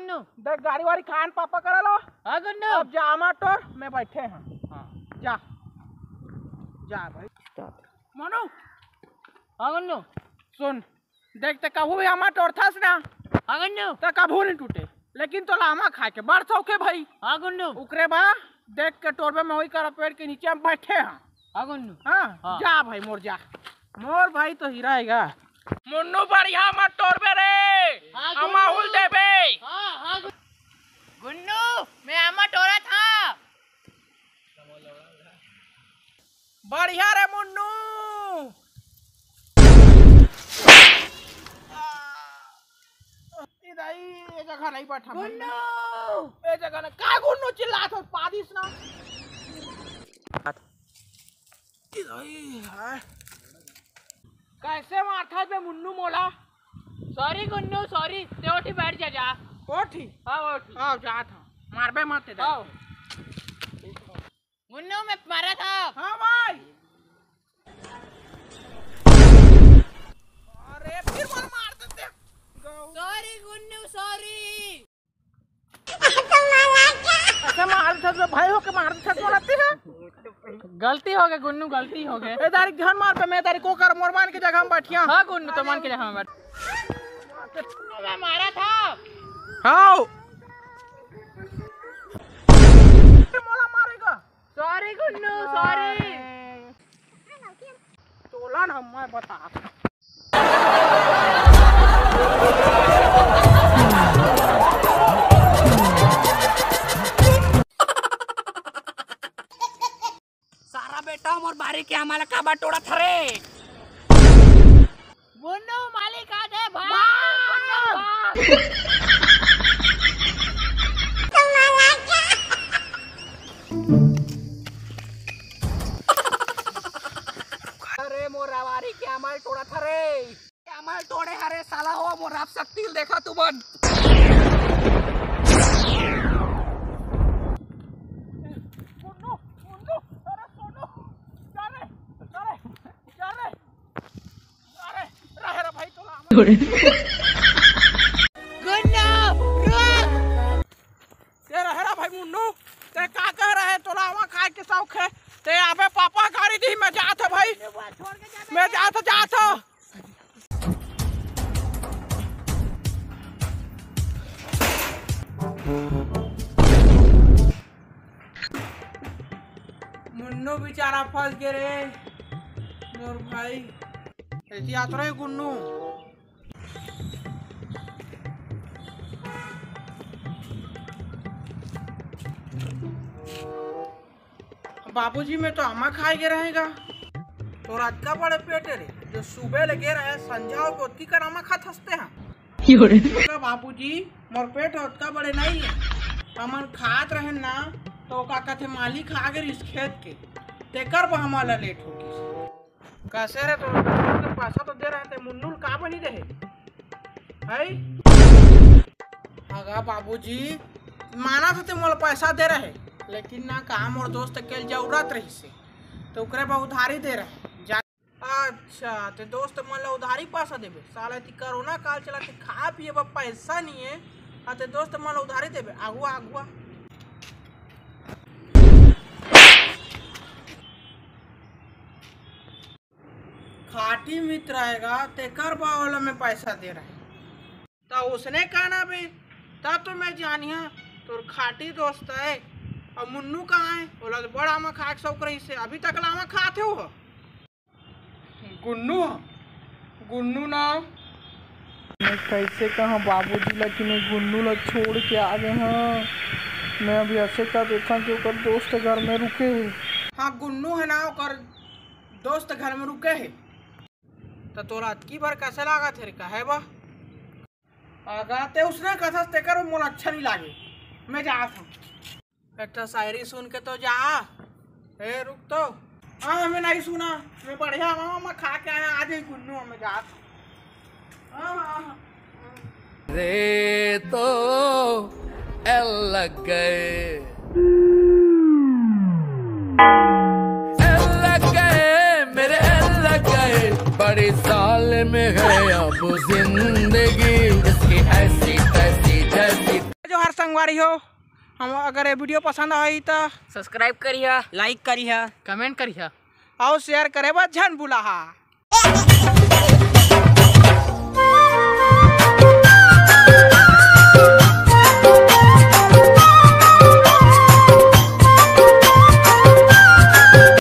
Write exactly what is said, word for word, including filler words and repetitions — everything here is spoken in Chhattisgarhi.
गुन्नू। देख, गाड़ी वाड़ी कान पापा करा लो। हाँ गुन्नू। अब जा, आमा टोर, मैं बैठे हैं। हाँ। जा, जा भाई। मोनू। हाँ गुन्नू। सुन, देख, ते कभू भी आमा टोरथस ना, हाँ गुन्नू। ते कभू नहीं टूटे, लेकिन तोला आमा खाए के बड़ शौक है भाई। हाँ गुन्नू। ओकरे बा, देख के टोरबे में वही करा पेड़ के नीचे हम बैठे हैं। हाँ गुन्नू। हाँ, हाँ। जा भाई मोर, जा। मोर भाई तो हीरा हैगा। मुन्नू, बढ़िया मत टोरबे रे। हाँ, गुन्नू। अमाहुल देबे। हाँ, हाँ, गुन-, गुन्नू, मैं आमा टोरा था। बढ़िया रे मुन्नू। इधर ही, ये जगह नहीं बैठा भाई। गुन्नू। ये जगह नहीं, का गुन्नू चिल्लात हो, पादिस ना। इधर ही है। कैसे मारथा बे मुन्नू मोला? Sorry Gunnu, sorry। ते ओठी बैठ जा, जा। ओठी? हाँ, ओठी। आओ, जात हूँ। मारबे मत इधर। आओ। गुन्नू, मैं मारा था। हाँ भाई। अरे, फिर मार, मार देते। Sorry Gunnu, sorry। ऐसे मार देते भाई, हो के मार देते, बोलती है। गलती हो गए गुन्नू, गलती हो गए। ए दारी ध्यान मार पे, मैं दारी को कर, मोर मान के जगह में बैठिया। हाँ गुन्नू, तो मान के जगह में बैठ। मैं मारा था। हाँ। मोला मारेगा। Sorry Gunnu, sorry। तोला ना मैं बता। सारा बेटा मोर बारी के आमा ला काबर टोरत हरे? गुन्नू मालिक आ जाए भाग। गुन्नू भाग। अरे मोर बारी के आमा ला टोरत हरे। कमल तोड़े हरे साला हो, मोर आप शक्ति देखा तुमन। मुन्नू, मुन्नू, अरे सोनू, जा रे, जा रे, जा रे, जा रे, रहे रे भाई तोला। गुन्नू, रुक। ते रहे रे भाई मुन्नू, ते का कह रहे, तोला आमा खाए के शौक है, ते अबे पापा गाड़ी दी, मैं जात है भाई, मैं जात, जात है। मुन्नू बेचारा फंस गे रे मोर भाई। एती आत रहे गुन्नू। बाबूजी, मैं तो आमा खाए गे रहेगा। तोर अतका बड़े पेट रे, जो सुबह ले गे रहे, संझा हो ओतकी कर आमा खात हंसते हैं। क्यों रे? बोला, "बाबूजी, मोर पेट ओतका बड़े नहीं है। हमन खात रहे ना, तो का कथे मालिक आ गे रिस खेत के, तेकर बा हमन ला लेट हो गिस।" कैसे रे, तो पैसा तो दे रहे थे, मुन्नू का बनी रहे? है? अगा बाबूजी, माना था ते मोला पैसा दे रहे, लेकिन ना का मोर दोस्त के जरूरत रही से, तो ओकरे बा उधारी दे रहे। जा-, अच्छा, ते दोस्त मन ला उधारी पैसा देबे? साला ती कोरोना काल चला, ते खा पिए बा पैसा नहीं है, आ ते दोस्त मन ला उधारी देबे? आगुआ, आगुआ। खाटी मित्र आएगा, तेकर बा ओला मैं पैसा दे रहे। त उसने कहना बे, तब तो मैं जानिया, तोर खाटी दोस्त है। और मुन्नू कहाँ है? ओला तो बड़ा आमा खाए के शौक रही से, अभी तक लामा खाते हो। गुन्नू, गुन्नू ना। मैं कैसे कहा बाबूजी ला कि मैं गुन्नू ला छोड़ के आ गए हूँ। मैं अभी ऐसे कर देखा कि ओकर दोस्त घर में रुके है। हाँ, गुन्नू है ना, ओकर दोस्त घर में रुके है। त तोला अतकी बार कैसे लागत हे रे, कहे बा? अगा ते उसने कथस तेकर मोला अच्छा नहीं लागे। मैं जात हूँ। एक ठो शायरी सुन के तो जा। ए, रुक तो। हाँ, हमें नहीं सुना। मैं बढ़िया हूँ, मैं खा के आया, आज ही गुन्नू, मैं जात हूँ। हाँ, हाँ, हाँ। रे तो एल लग गए, एल लग गए, मेरे एल लग गए। बड़ी जालिम है अब जिंदगी, इसकी ऐसी तैसी जैसी संगवारी हो, हम अगर ये वीडियो पसंद आही तो सब्सक्राइब करिहा। लाइक करिहा, कमेंट करिहा। और शेयर करे बर झन भुलाहा।